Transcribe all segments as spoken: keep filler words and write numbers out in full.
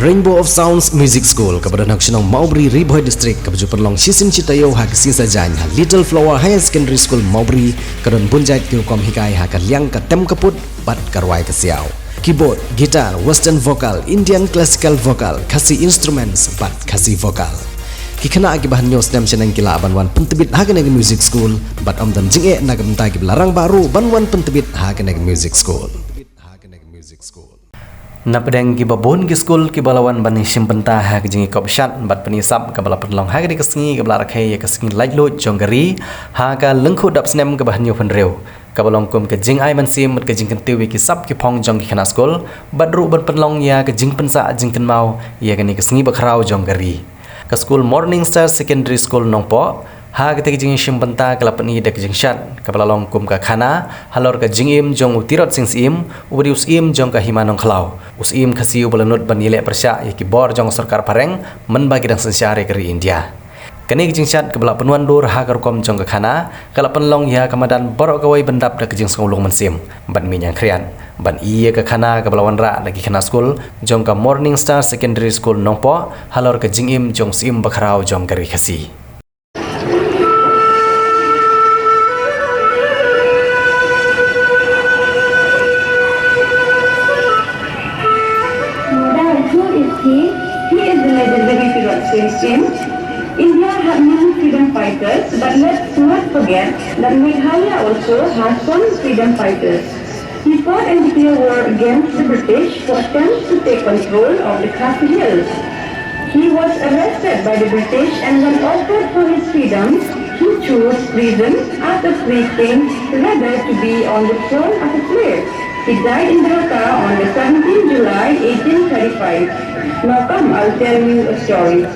Rainbow of Sounds Music School, kaba don ha ka shnong Mawbri, Ri Bhoi District, kaba ju pynlong shisien shi taïew ha ka sngi Saitjaiñ ha Little Flower Higher Secondary School Mawbri, ka don bun jait ki rukom hikai ha ka liang ka tem ka put bad ka rwai ka siaw. Keyboard, guitar, western vocal, Indian classical vocal, Khasi instruments bad Khasi vocal. Ki khynnah kiba hynñiew snem shaneng ki lah ban wan pyntbit ha kane ka music school bad ym don jingeh na ka bynta kiba la rangbah ruh ban wan pyntbit ha kane ka music school. Na pdeng kiba bun ki skul kiba la wan ban ïashim bynta ha ka jingïakop shad bad pyni sap kaba la pynlong ha kane ka sngi kaba la rakhe ïa ka sngi laitluid jong ka ri ha ka lyngkhuh dap snem kaba hynñiewphew hynriew, kaba long kum ka jingai mynsiem bad ka jingkyntiew ïa ki sap ki phong jong ki khynnah skul bad ruh ban pynlong ïa ka jingpynsah jingkynmaw ïa kane ka sngi bakhraw jong ka ri. Ka skul Morning Star Secondary School Nongpoh, ha kata ka jingïashim bynta ka la pyni da ka jingshad kaba la long kum ka khana halor ka jingim jong u Tirot Sing Syiem, uba dei u syiem jong ka Hima Nongkhlaw, u syiem Khasi uba la nud ban ïaleh pyrshah ïa ki bor jong ka sorkar phareng mynba ki dang synshar ïa ka ri India. Kane ka jingshad kaba la pynwandur ha ka rukom jong ka khana ka la pynlong ïa ka madan baroh kawei ban dap da ka jingsngew lung mynsiem bad mihngiang khriat ban ïa ka khana kaba la wanrah da ki khynnah skul jong ka Morning Star Secondary School Nongpoh halor ka jingim jong u syiem bakhraw jong ka ri Khasi. Now, who is he? He is the legendary Tirot Sing Syiem. India had many freedom fighters, but let's not forget that Meghalaya also has some freedom fighters. He fought and declared war against the British for attempts to take control of the Khasi Hills. He was arrested by the British, and when offered for his freedom, he chose prison as a free king rather to be on the throne as a slave. He died in Dhaka on the seventeenth July eighteen thirty-five. Now come, I'll tell you a story.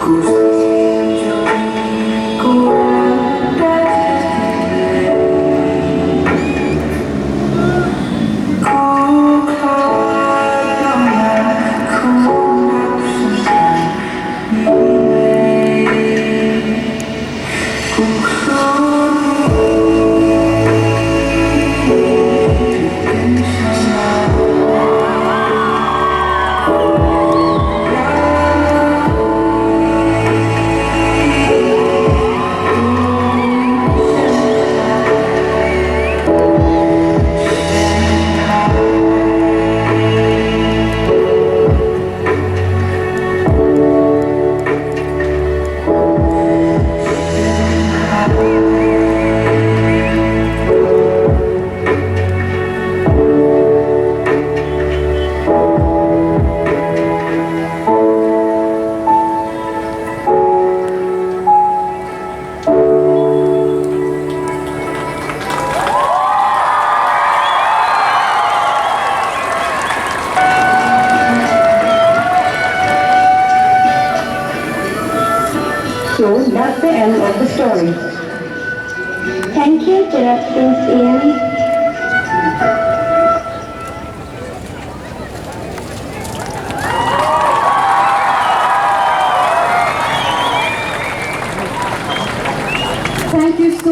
So that's the end of the story. Thank you, General Prince Ian.